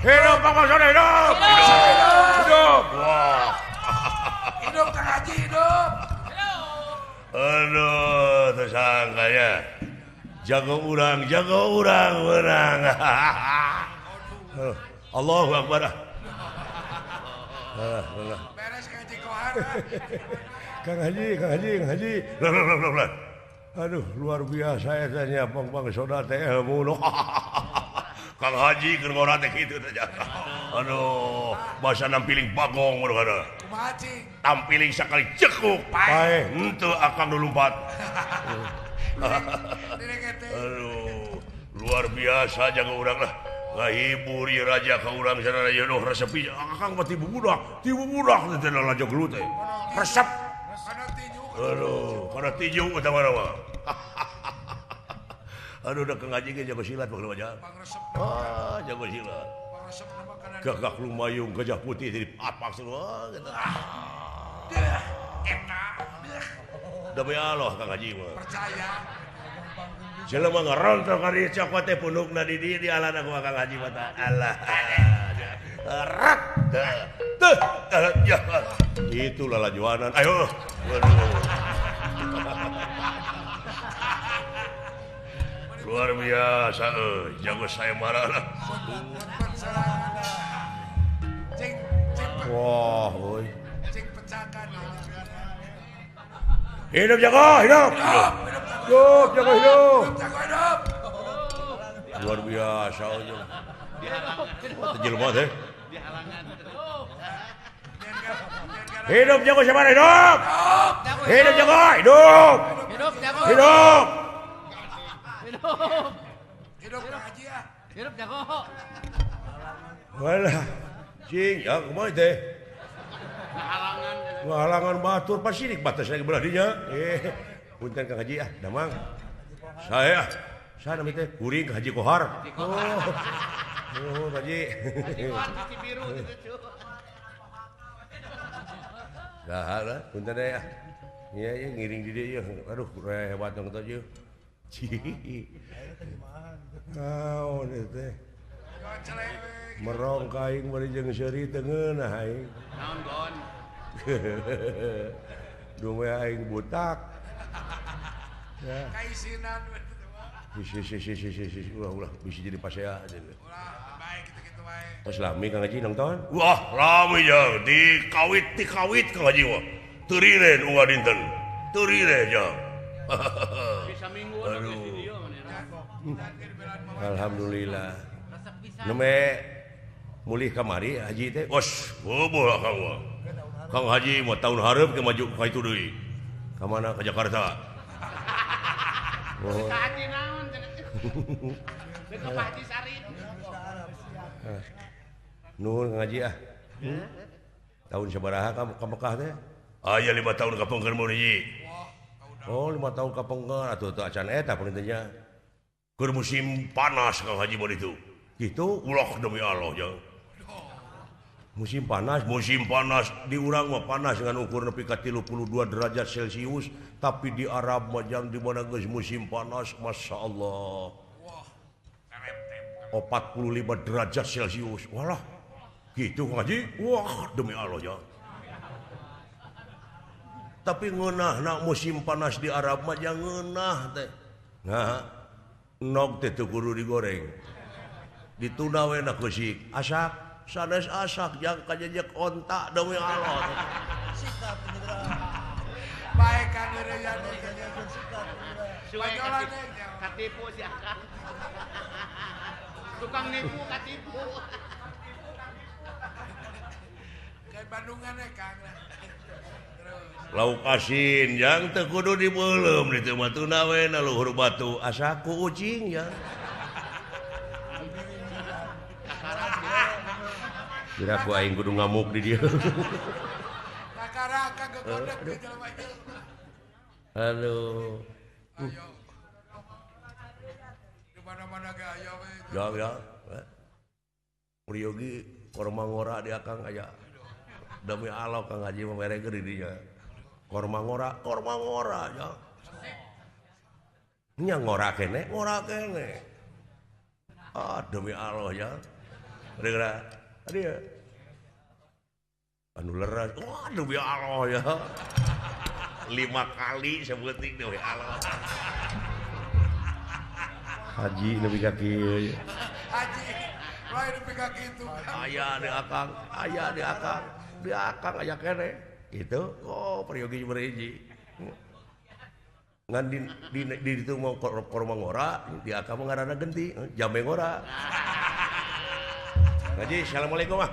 Hidup Bang Soda, hidup. Hidup. Wah. Hidup Kang Haji, hidup. Aduh, tersangkanya. Jago urang menang. Allahu Akbar. Beres Kang Haji Kohar. Kang Haji, Kang Haji, Kang Haji. Lah. Aduh, luar biasa etanya Bang Soda teh ilmu. Kang Haji keur ngora teh kitu teh. Aduh, basa nampiling bagong ngono kana. Kumaha cing? Tampiling sakali cekuk. Paeh, henteu akang nu lumpat. Aduh, luar biasa jago urang lah. Ngahibur ieu raja ka urang sarana ieu duh resep pisan. Akang mah ti bubudak teh lalajo gelut teh. Resep. Aduh, kana tinju eta mah. Aduh, udah Kang Haji ge jago silat bageula aja. Ah, jago silat. Gagak lumayung gajah putih jadi apak semua gitu. Deh, enak. Demi Allah Kang Haji mah. Percaya. Jelema ngarontok ka dieu cokot teh punukna di dieu dialana ku Kang Haji mah tah. Allah. Rak. Teh. Ya. Itu lalajuanan. Ayo. Waduh. Luar biasa, jago saya marah lah. Wah, oi. Hidup jago, hidup. Hidup jago, hidup. Luar biasa, oi. Jelema teh. Hidup jago siapa hidup? Hidup jago, hidup. Hidup. Hidup. Hidup Kang Haji ah. Hidup jago. Walah, cing, ya kumaha teh? Ngahalangan. Ngahalangan batur pasirik batas lagi belah dinya. Punten Kang Haji ah, damang. Saya nami teh kuring Haji Kohar. Oh. Oh, Haji. Haji Kohar sisi biru gitu. Dah lah, punten deh ah. Iya, iya ngiring di dieu. Aduh, hebat dong teh ieu. Naon ieu teh? Merong ka aing bari jeung seuri teu ngeunah aing. Naon gon? Dume aing butak. Ya. Kaisinan si ulah bisa jadi pasea. Ulah baik kitu-kitu wae. Tos lami Kang Haji nonton? Wah, lami jang dikawit tikawit Kang Haji mah. Teu riren unggal dinten. Teu riren jang. Bisa minggu di dieu Alhamdulillah. Neme mulih kamari Haji teh. Os, boboh Kang mah. Kang Haji mah tahun hareup ke maju ka itu deui. Ka mana? Ka Jakarta. Oh. Haji naon cenah? Deuk ka Haji Sarip. Nuhun Kang Haji ah. Tahun sabaraha ka Mekah teh? Aya 5 tahun ka pengker mun hiji. Oh, 5 tahun ka pengker atuh teu acan eta pangintennya. Keur musim panas Kang Haji mah ditu. Gitu ulah demi Allah jang. Musim panas di urang mah panas dengan ukur nepi ka 32 derajat Celcius, tapi di Arab mah jang di mana geus musim panas Masya Allah. 45 derajat Celcius. Walah. Gitu Kang Haji. Wah, demi Allah jang. Tapi ngeunahna musim panas di Arab mah jang ngeunah teh. Nah, nog teh teu kudu digoreng. Ditunda we na keusik. Asak sanes asak jang kajejek onta demi Allah. Sikap baik kan eureun katipu si akang. Tukang nipu katipu. Kayak Bandungan we Kang. Lauk asin jang teu kudu dibeuleum ditu mah tuna we na luhur batu asak ku ucing ya. Kira ku aing kudu ngamuk di dieu. Raka-raka gegodeg di jelema ieu. Aduh. Ayo. Di mana-mana ge aya we. Ya ya. Priyogi korma ngora di akang aya. Demi Allah Kang Haji mah mere di dinya. Korma ngora ya. Nya ngora kene, ngora kene. Ah demi Allah ya. Geura tadi ya. Anu leras, wah demi Allah ya. 5 kali sebutin demi Allah. Haji nepi ka kieu. Haji lain nepi ka kitu. Aya di akang, aya di akang, di akang aya kene. Gitu. Oh, peryogi berhiji. Ngan di ditu mau korma ngora, di akang mah ngaranna genti, jambe ngora. Ngaji, assalamualaikum ah.